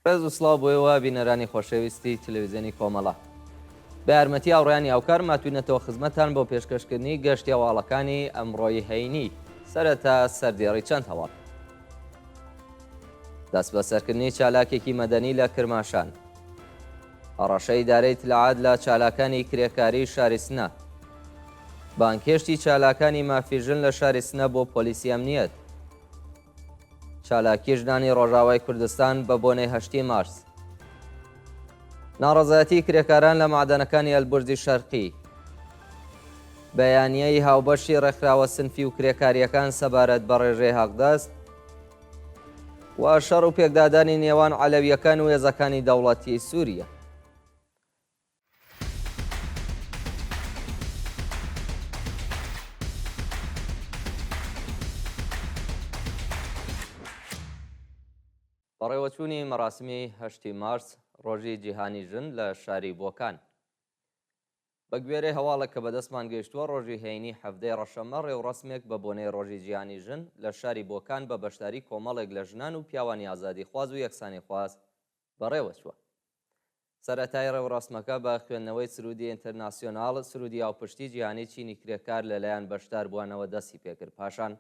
ڕێز و سڵاو بۆ ئێوە بینەرانی خۆشەویستی تلویزیۆنی کۆمەڵە. بە یارمەتی هاوڕێیانی هاوکار ماتوینەتەوە خزمەتتان بۆ پێشکەشکردنی گەشتی هەواڵەکانی ئەمڕۆی هەینی. سەرەتا سەردێڕی چەند هەواڵ. دەستبەسەرکردنی چالاکێکی مەدەنی لە کرماشان. هەڕەشەی ئیدارەی ئیتلاعات لە چالاکانی کرێکاری شاری سنە. بانگهێشتی چالاکانی مافی ژن لە شاری سنە بۆ پۆلیسی ئەمنیەت. چالاکی ژنانی ڕۆژاوای کوردستان بە بۆنەی هەشتی مارس. ناڕەزایەتی کرێکاران لە مەعدەنەکانی ئەلبورزی شەرقی. بەیانیەی هاوبەشی ڕێکخراوە سنفی و کرێکارییەکان سەبارەت بە ڕێژەی حەقدەست و شەڕ و پێکدادانی نێوان عەلەوییەکان و هێزەکانی دەوڵەتی سووریە. بەڕێوەچوونی مەراسمی هەشتی مارس ڕۆژی جیهانی ژن لە شاری بۆکان. بەگوێرەی هەواڵێک کە بەدەستمان گەیشتووە، ڕۆژی هەینی حەڤدەی ڕەشەممە ڕێوڕەسمێک بە بۆنەی ڕۆژی جیهانی ژن لە شاری بۆکان بە بەشداری کۆمەڵێک لە ژنان و پیاوانی ئازادیخواز و یەکسانیخواز بەڕێوەچووە. سەرەتای ڕێوڕەسمەکە بە خوێندنەوەی سروودی ئینترناسیۆناڵ، سروودی هاوپشتی جیهانی چینی کرێکار لەلایەن بەشداربووانەوە دەستی پێکرد، پاشان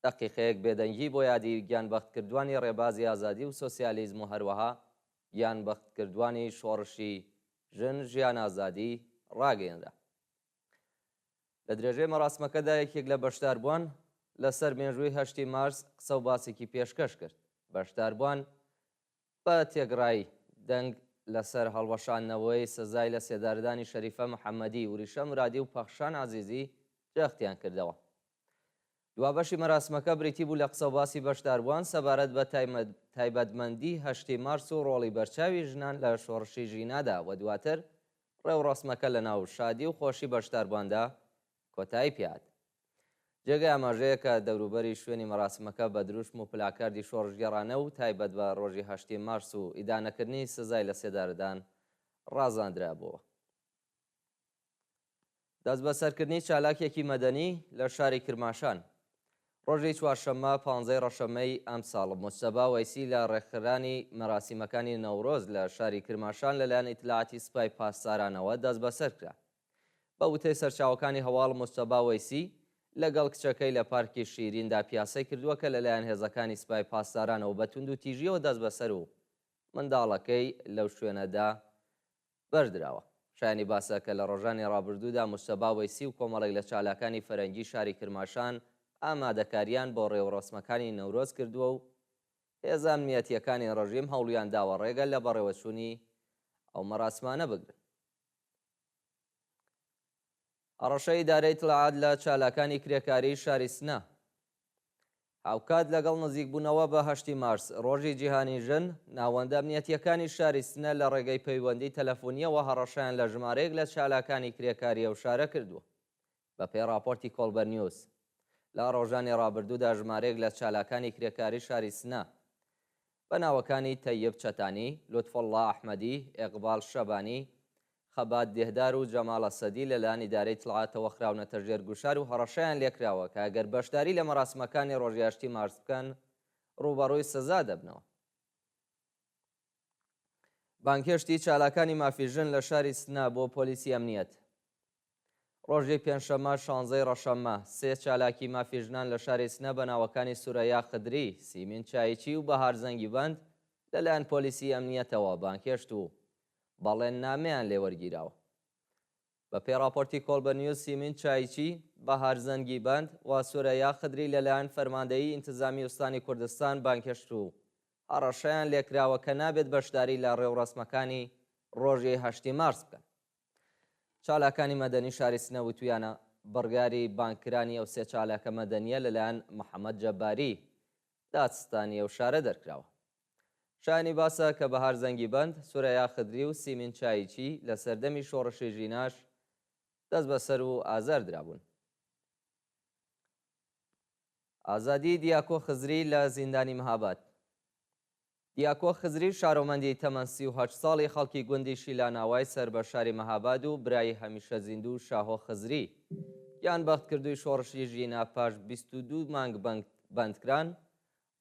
دەقیقەیەک بێدەنگی بۆ یادی گیانبەختکردووانی ڕێبازی ئازادی و سۆسیالیزم و هەروەها گیانبەختکردووانی شۆڕشی ژن ژیان ئازادی ڕاگەیەنرا. لە درێژەی مەراسمەکەدا یەکێک لە بەشداربووان لەسەر مێژووی هەشتی مارس قسە و باسێکی پێشکەش کرد. بەشداربووان بە تێکڕای دەنگ لەسەر هەڵوەشاندنەوەی سزای لە سێدارەدانی شەریفە محەمەدی، وریشە مورادی و پەخشان عەزیزی جەختیان کردەوە. دوا بەشی مەراسمەکە بریتی بوو لە قسەوباسی بەشداربووان سەبارەت بە تایبەتمەندی هەشتی مارس و ڕۆڵی بەرچاوی ژنان لە شۆڕشی ژینادا و دواتر ڕێوڕەسمەکە لەناو شادی و خۆشی بەشداربوواندا کۆتایی پێهات. جێگەی ئاماژەیە کە دەوروبەری شوێنی مەراسمەکە بە دروشم و پلاکاردی شۆڕشگێڕانە و تایبەت بە ڕۆژی هەشتی مارس و ئیدانەکردنی سزای لەسێدارەدان ڕازاندرابووەوە. دەستبەسەرکردنی چالاکێکی مەدەنی لە شاری کرماشان. ڕۆژی چوارشەممە پانزەی ڕەشەممەی ئەمساڵ، موجتەبا وەیسی لە ڕێکخەرانی مەراسیمەکانی نەورۆز لە شاری کرماشان لەلایەن ئیتلاعاتی سپای پاسدارانەوە دەستبەسەر کرا. بە وتەی سەرچاوەکانی هەواڵ، موجتەبا وەیسی لەگەڵ کچەکەی لە پارکی شیریندا پیاسەی کردووە کە لەلایەن هێزەکانی سپای پاسدارانەوە بە توندوتیژییەوە دەستبەسەر و منداڵەکەی لەو شوێنەدا بەردراوە. شایانی باسە کە لە ڕۆژانی ڕابردوودا موجتەبا وەیسی و کۆمەڵێک لە چالاکانی فەرەنگی شاری کرماشان ئامادەکارییان بۆ ڕێوڕەسمەکانی نەورۆز کردووە و هێزە ئەمنییەتییەکانی ڕژیم هەوڵیان داوە ڕێگە لە بەڕێوەچوونی ئەو مەراسمانە بگرن. هەڕەشەی ئیدارەی ئیتلاعات لە چالاکانی کرێکاریی شاری سنە. هاوکات لەگەڵ نزیکبوونەوە بە هەشتی مارس، ڕۆژی جیهانی ژن، ناوەندە ئەمنیەتییەکانی شاری سنە لە ڕێگەی پەیوەندی تەلەفۆنییەوە هەڕەشەیان لە ژمارەیەک لە چالاکانی کرێکاری ئەو شارە کردووە. بەپێی ڕاپۆرتی کۆڵبەر نیوز، لە ڕۆژانی ڕابردوودا ژمارەیەک لە چالاکانی کرێکاری شاری سنە بە ناوەکانی تەیب چەتانی، لوتفوڵڵا ئەحمەدی، ئێقباڵ شەبانی، خەبات دێهدار و جەماڵ ئەسەدی لەلایەن ئیدارەی ئیتڵاعاتەوە خراونەتە ژێر گوشار و هەڕەشەیان لێکراوە کە ئەگەر بەشداری لە مەراسمەکانی ڕۆژی هەشتی مارس بکەن ڕووبەڕووی سزا دەبنەوە. بانگهێشتی چالاکانی مافی ژن لە شاری سنە بۆ پۆلیسی ئەمنیەت. ڕۆژی پێنجشەممە شانزەی ڕەشەممە، سێ چالاکی مافی ژنان لە شاری سنە بە ناوەکانی سورەیا خدری، سیمین چایچی و بەهار زەنگیبەند لەلایەن پۆلیسی ئەمنیەتەوە بانگهێشت و بەڵێننامەیان لێ وەرگیراوە. بە پێی ڕاپۆرتی کۆڵبەر نیوز سیمین چایچی، بەهار زەنگیبەند و سورەیا خدری لەلایەن فەرماندەیی ئینتزامی ئوستانی کوردستان بانگهێشت و هەڕەشەیان لێکراوە کە نابێت بەشداری لە ڕێوڕەسمەکانی ڕۆژی هەشتی مارس بکەن. چالاکانی مەدەنی شاری سنە وتویانە، بڕیاری بانگکرانی ئەو سێ چالاکە مەدەنییە لەلایەن محەمەد جەباری، دادستانی ئەو شارە دەرکراوە. شایانی باسە کە بەهار زەنگیبەند، سورەیا خدری و سیمین چایچی لە سەردەمی شۆڕشی ژیناش دەستبەسەر و ئازار درابوون. ئازادیی دیاکۆ خزری لە زیندانی مهاباد. دیاکۆ خزری شارۆمەندی تەمەن 38 ساڵی خەڵکی گوندی شیلاناوای سەر بە شاری مەهاباد و برای هەمیشە زیندوو شاهۆ خزری گیانبەختکردووی شۆڕشی ژینا پاش 22 مانگ بەندکران.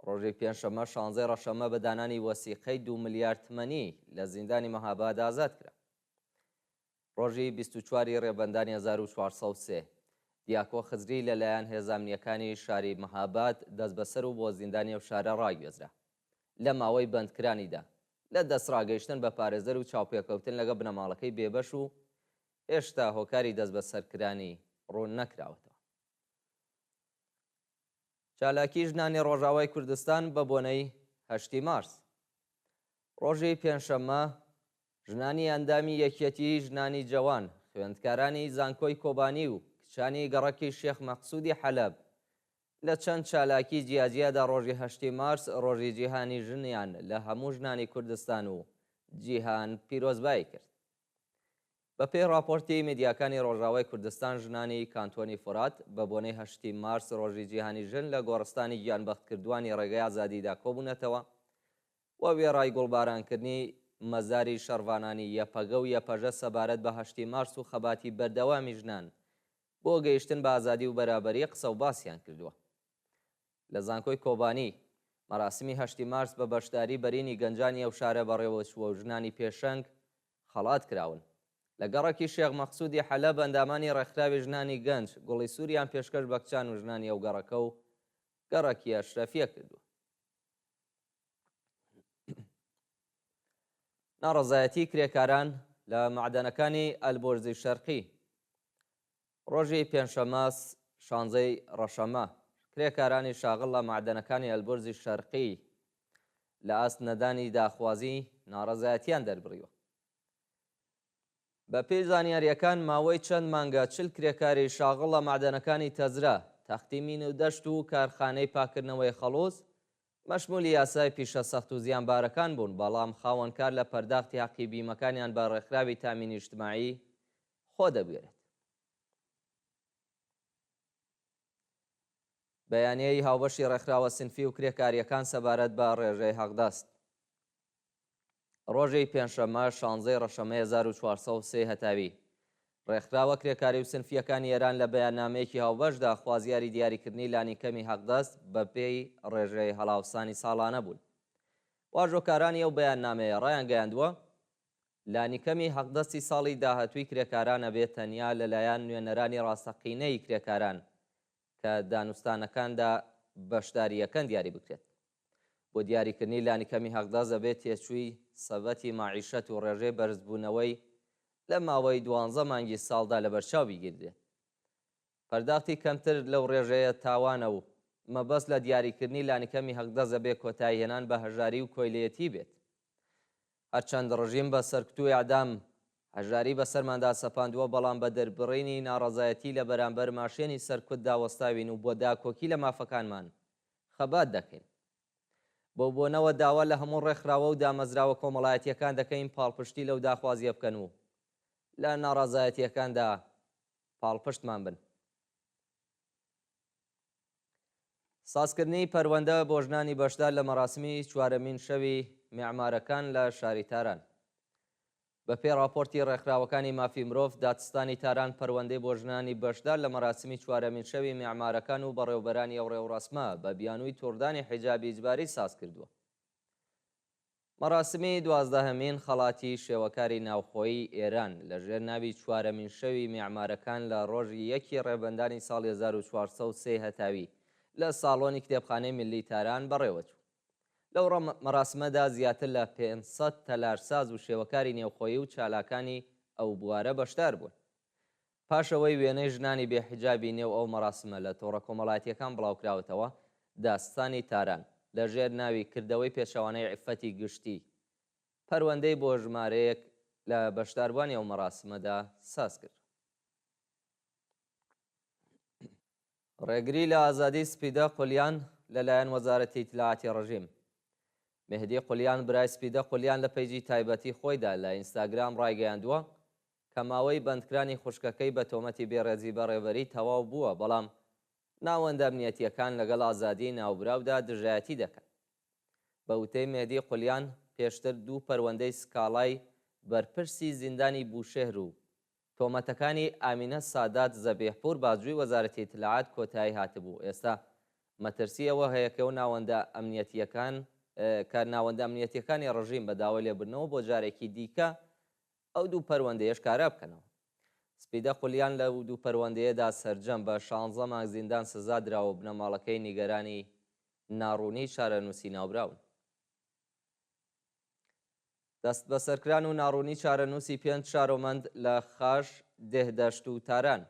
ڕۆژی پێنجشەممە شانزەی ڕەشەممە بە دانانی وەسیقەی دوو ملیار تمەنی لە زیندانی مەهاباد ئازاد کرا. ڕۆژی 24 ی ڕێبەندانی 1403، دیاکۆ خزری لە لایەن هێزە ئەمنییەکانی شاری مەهاباد دەستبەسەر و بۆ زیندانی ئەو شارە ڕاگوێزرا. لە ماوەی بەندکرانیدا، لە دەستڕاگەیشتن بە پارێزەر و چاوپێکەوتن لەگەڵ بنەماڵەکەی بێبەش و هێشتا هۆکاری دەستبەسەرکرانی ڕوون نەکراوەتەوە. چالاکی ژنانی ڕۆژاوای کوردستان بە بۆنەی هەشتی مارس. ڕۆژی پێنجشەممە ژنانی ئەندامی یەکیەتیی ژنانی جەوان، خوێندکارانی زانکۆی کۆبانی و کچانی گەڕەکی شێخ مەقسوودی حەلەب لە چەند چالاکی جیاجیادا ڕۆژی هەشتی مارس ڕۆژی جیهانی ژنیان لە هەموو ژنانی کوردستان و جیهان پیرۆزبایی کرد. بەپێی ڕاپۆرتی میدیاکانی ڕۆژاوای کوردستان ژنانی کانتۆنی فورات بە بۆنەی هەشتی مارس ڕۆژی جیهانی ژن لە گۆڕستانی گیانبەختکردووانی ڕێگەی ئازادیدا کۆبوونەتەوە و وێڕای گوڵبارانکردنی مەزاری شەڕڤانانی یەپەگە و یەپەژە سەبارەت بە هەشتی مارس و خەباتی بەردەوامی ژنان بۆ گەیشتن بە ئازادی و بەرابەری قسە و باسیان کردووە. لە زانکۆی کۆبانی، مەراسمی هەشتی مارس بە بەشداری بەرینی گەنجانی ئەو شارە بەڕێوەچووە و ژنانی پێشەنگ خەڵات کراون. لە گەڕەکی شێخ مەقسوودی حەلەب ئەندامانی ڕێکخراوی ژنانی گەنج گوڵی سووریان پێشکەش بە کچان و ژنانی ئەو گەڕەکە و گەڕەکی ئەشرەفیە کردووە. ناڕەزایەتی کرێکاران لە مەعدەنەکانی ئەلبۆرزی شەرقی ڕۆژی پێنجشەممە شانزەی ڕەشەممە، کرێکارانی شاغڵ لە مەعدەنەکانی ئەلبورزی شەرقی لە ئاست نەدانی داخوازی ناڕەزایەتیان دەربڕیوە. بەپێی زانیارییەکان ماوەی چەند مانگە 40 کرێکاری شاغڵ لە مەعدەنەکانی تەزرە، تەختی مین و دەشت و کارخانەی پاککردنەوەی خەڵوز مەشمولی یاسای پیشە سەخت و زیانبارەکان بوون، بەڵام خاوەنکار لە پەرداختی هەقی بیمەکانیان بە ڕێکخراوی تامینی ئیجتماعی خۆ دەبوێرێت. بەیانیەی هاوبەشی ڕێکخراوە سنفی و کرێکارییەکان سەبارەت بە ڕێژەی حەقدەست. ڕۆژی پێنجشەممە شانزەی ڕەشەمەی 1403 هەتاوی، ڕێکخراوە کرێکاری و سنفییەکانی ئێران لە بەیاننامەیەکی هاوبەشدا خوازیاری دیاریکردنی لانیکەمی حەقدەست بەپێی ڕێژەی هەڵاوسانی ساڵانە بوون. واژۆکارانی ئەو بەیاننامەیە ڕایانگەیاندووە، لانیکەمی حەقدەستی ساڵی داهاتووی کرێکاران ئەبێ تەنیا لەلایەن نوێنەرانی ڕاستەقینەی کرێکاران کە دانوستانەکاندا بەشدارییەکەن دیاری بکرێت. بۆ دیاریکردنی لانیکەمی حەقدەست ئەبێ تێچووی سەبەتی مەعیشەت و ڕێژەی بەرزبوونەوەی لە ماوەی دوانزە مانگی ساڵدا لەبەرچاو بگیردرێت. پەرداختی کەمتر لەو ڕێژەیە تاوانە و مەبەست لە دیاریکردنی لانیکەمی حەقدەست ئەبێ کۆتاییهێنان بە هەژاری و کۆیلەیەتی بێت. هەرچەند ڕژیم بە سەرکوت و ئێعدام هەژاری بەسەرماندا سەپاندووە، بەڵام بە دەربڕینی ناڕەزایەتی لە بەرامبەر ماشێنی سەرکوتدا وەستاوین و بۆ داکۆکی لە مافەکانمان خەبات دەکەین. بەو بۆنەوە داوا لە هەموو ڕێکخراوە و دامەزراوە کۆمەڵایەتییەکان دەکەین پاڵپشتی لەو داخوازییە بکەن و لە ناڕەزایەتییەکاندا پاڵپشتمان بن. سازکردنی پەروەندە بۆ ژنانی بەشدار لە مەراسمی چوارەمین شەوی مێعمارەکان لە شاری تاران. بە پێی ڕاپۆرتی ڕێکخراوەکانی مافی مرۆڤ، دادستانی تاران پەروەندەی بۆ ژنانی بەشدار لە مەراسمی چوارەمین شەوی مێعمارەکان و بەڕێوەبەرانی ئەو ڕێوڕەسمە بە بیانووی توڕدانی حیجابی ئیجباری ساز کردووە. مەراسمی دوازدەهەمین خەڵاتی شێوەکاری ناوخۆیی ئێران لە ژێر ناوی چوارەمین شەوی مێعمارەکان لە ڕۆژی یەکی ڕێبەندانی ساڵی 1403 هەتاوی لە ساڵۆنی کتێبخانەی میللی تاران بەڕێوەچوو. لەو مەراسمەدا زیاتر لە 500 تەلارساز و شێوەکاری نێوخۆیی و چالاکانی ئەو بوارە بەشدار بوون. پاش ئەوەی وێنەی ژنانی بێ حیجابی نێو ئەو مەراسمە لە تۆڕە کۆمەڵایەتییەکان بڵاوکراوەتەوە، داستانی تاران، لە ژێر ناوی کردەوەی پێچەوانەی عیففەتی گشتی، پەروەندەی بۆ ژمارەیەک لە بەشداربووانی ئەو مەراسمەدا ساز کرد. ڕێگری لە ئازادی سپیدە قولیان لە لایەن وەزارەتی ئیتلاعاتی ڕژیم. مێهدی قولیان برای سپیدە قولیان لە پەیجی تایبەتی خۆیدا لە ئینستاگرام ڕایگەیاندووە کە ماوەی بەندکرانی خوشکەکەی بە تۆمەتی بێڕێزی بە ڕێبەری تەواو بووە، بەڵام ناوەندە ئەمنیەتییەکان لەگەڵ ئازادیی ناوبراودا دژایەتی دەکەن. بە وتەی مێهدی قولیان، پێشتر دوو پەروەندەی سکاڵای بەرپرسی زیندانی بوشێهر و تۆمەتەکانی ئامینە سادات زەبیحپوور بازجووی وەزارەتی ئیتلاعات کۆتایی هاتبوو، ئێستا. مەترسی ئەوە هەیە کە و ناوەندە ئەمنیەتییەکان کە ناوەندە ئەمنیەتییەکانی ڕژیم بە داوای لێبوردنەوە بۆ جارێکی دیکە ئەو دوو پەروەندەیەش کارا بکەنەوە. سپیدە قولیان لەو دوو پەروەندەیەدا سەرجەم بە شانزە مانگ زیندان سزا دراوە و بنەماڵەکەی نیگەرانی ناڕوونیی چارەنووسی ناوبراون. دەستبەسەرکران و ناڕوونی چارەنووسی پێنج شارۆمەند لە خاش، دێهدەشت و تاران.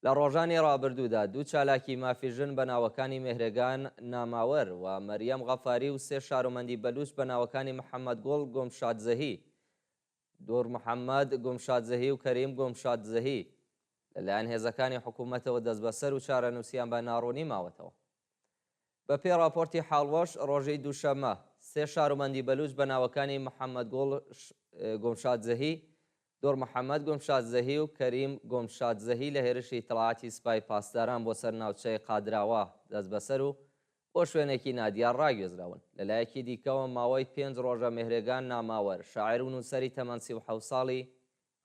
لە ڕۆژانی ڕابردوودا دوو چالاکی مافی ژن بە ناوەکانی مێهرەگان ناماوەر و مەریەم غەفاری و سێ شارۆمەندی بەلووچ بە ناوەکانی محەممەدگوڵ گۆمشادزەهی، دوڕ محەممەد گۆمشادزەهی و کەریم گۆمشادزەهی لەلایەن هێزەکانی حکوومەتەوە دەستبەسەر و چارەنووسیان بە ناڕوونی ماوەتەوە. بە پێی ڕاپۆرتی حاڵوەش، ڕۆژی دووشەممە، سێ شارومەندی بەلووچ بە ناوەکانی محەممەدگوڵ گۆمشادزەهی، دوڕ محەممەد گۆمشادزەهی و کەریم گۆمشادزەهی لە هێرشی ئیتڵاعاتی سپای پاسداران بۆ سەر ناوچەی قادراوا دەستبەسەر و بۆ شوێنێکی نادیار ڕاگوێزراون. لە لایەکی دیکەوە ماوەی پێنج ڕۆژە مێهرێگان ناماوەر، شاعیر و نووسەری تەمەن 37 ساڵی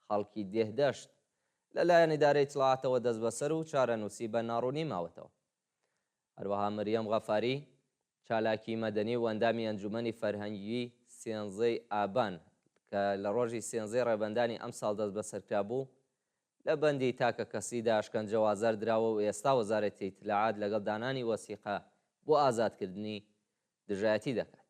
خەڵکی دێهدەشت، لە لایەن ئیدارەی ئیتڵاعاتەوە دەستبەسەر و چارەنووسی بە ناڕوونی ماوەتەوە. هەروەها مریەم غەفاری، چالاکی مەدەنی و ئەندامی ئەنجوومەنی فەرهەنگیی سێنزەی ئابان کە لە ڕۆژی سێنزەی ڕێبەندانی ئەمساڵ دەستبەسەرکرابوو، لە بەندی تاکەکەسیدا ئەشکەنجە و ئازار دراوە و ئێستا وەزارەتی ئیتلاعات لەگەڵ دانانی وەسیقە بۆ ئازادکردنی دژایەتی دەکات.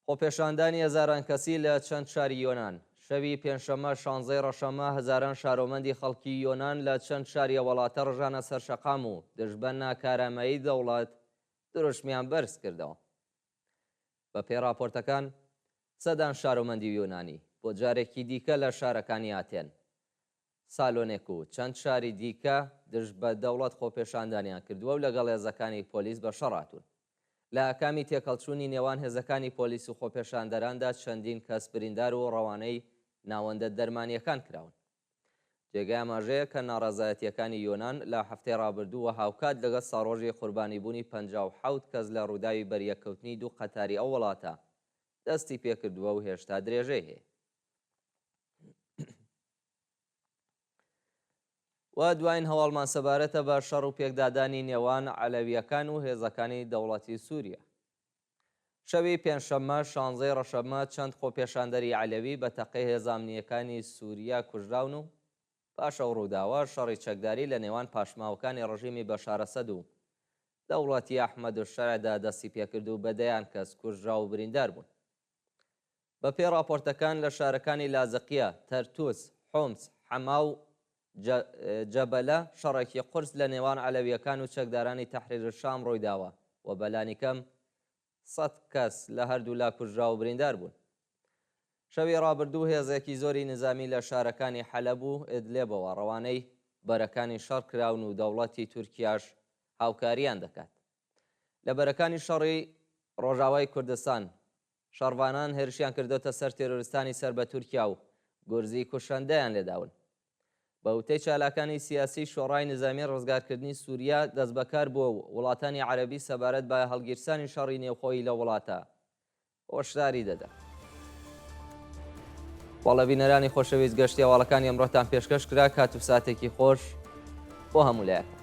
خۆپێشاندانی هەزاران کەسی لە چەند شاری یۆنان. شەوی پێنجشەممە شانزەی ڕەشەممە هەزاران شارۆمەندی خەڵکی یۆنان لە چەند شاری ئەوڵاتە ڕژانە سەر شەقام و دژ بە ناکارامەیی دەوڵەت دروشمیان بەرز کردەوە. بە پێی ڕاپۆرتەکان سەدان شارۆمەندی یۆنانی بۆ جارێکی دیکە لە شارەکانی ئاتێن، سالۆنێک و چەند شاری دیکە دژ بە دەوڵەت خۆپێشاندانیان کردووە و لەگەڵ هێزەکانی پۆلیس بە شەڕ هاتوون. لە ئاکامی تێکهەڵچوونی نێوان هێزەکانی پۆلیس و خۆپێشاندەراندا چەندین کەس بریندار و ڕەوانەی ناوەندە دەرمانییەکان کراون. جێگای ئاماژەیە کە ناڕەزایەتییەکانی یۆنان لە هەفتەی ڕابردوو و هاوکات لەگەڵ ساڵڕۆژی قوربانیبوونی 57 کەس لە ڕووداوی بەریەککەوتنی دوو قەتاری ئەو وڵاتە دەستی پێکردووە و هێشتا درێژەی هەیە. و دواین هەواڵمان سەبارەتە بە شەڕ و پێکدادانی نێوان عەلەوییەکان و هێزەکانی دەوڵەتی سووریا. شەوی پێنجشەممە شانزەی ڕەشەممە چەند خۆپێشاندەری عەلەوی بە تەقەی هێزە ئەمنییەکانی سووریا کوژراون و پاش ئەو ڕووداوە شەڕی چەکداری لە نێوان پاشماوەکانی ڕژیمی بەشار ئەسەد و دەوڵەتی ئەحمەدولشەرعدا دەستی پێکرد و بە دەیان کەس کوژراو و بریندار بوون. بەپێی ڕاپۆرتەکان لە شارەکانی لازقیە، تەرتوس، حومس، حەما و جەبەلە شەڕێکی قورس لە نێوان عەلەوییەکان و چەکدارانی تەحریرولشام ڕوویداوە و بەلانیکەم سەد کەس لە هەردوولا کوژراو و بریندار بوون. شەوی ڕابردوو هێزێکی زۆری نیزامی لە شارەکانی حەلەب و ئیدلێبەوە ڕەوانەی بەرەکانی شەڕ کراون و دەوڵەتی تورکیاش هاوکارییان دەکات. لە بەرەکانی شەڕی ڕۆژاوای کوردستان شەڕڤانان هێرشیان کردۆتە سەر تێرۆریستانی سەر بە تورکیا و گورزی کوشەندەیان لێداون. بە وتەی چالاکانی سیاسی شۆڕای نیزامی ڕزگارکردنی سووریا دەستبەکار بووە و وڵاتانی عەرەبی سەبارەت بە هەڵگیرسانی شەڕی نێوخۆیی لەو وڵاتە هۆشداری دەدەن. بەڵێ بینەرانی خۆشەویست گەشتی هەواڵەکانی ئەمڕۆتان پێشکەش کرا کات و ساتێکی خۆش بۆ هەموو لایەکتان.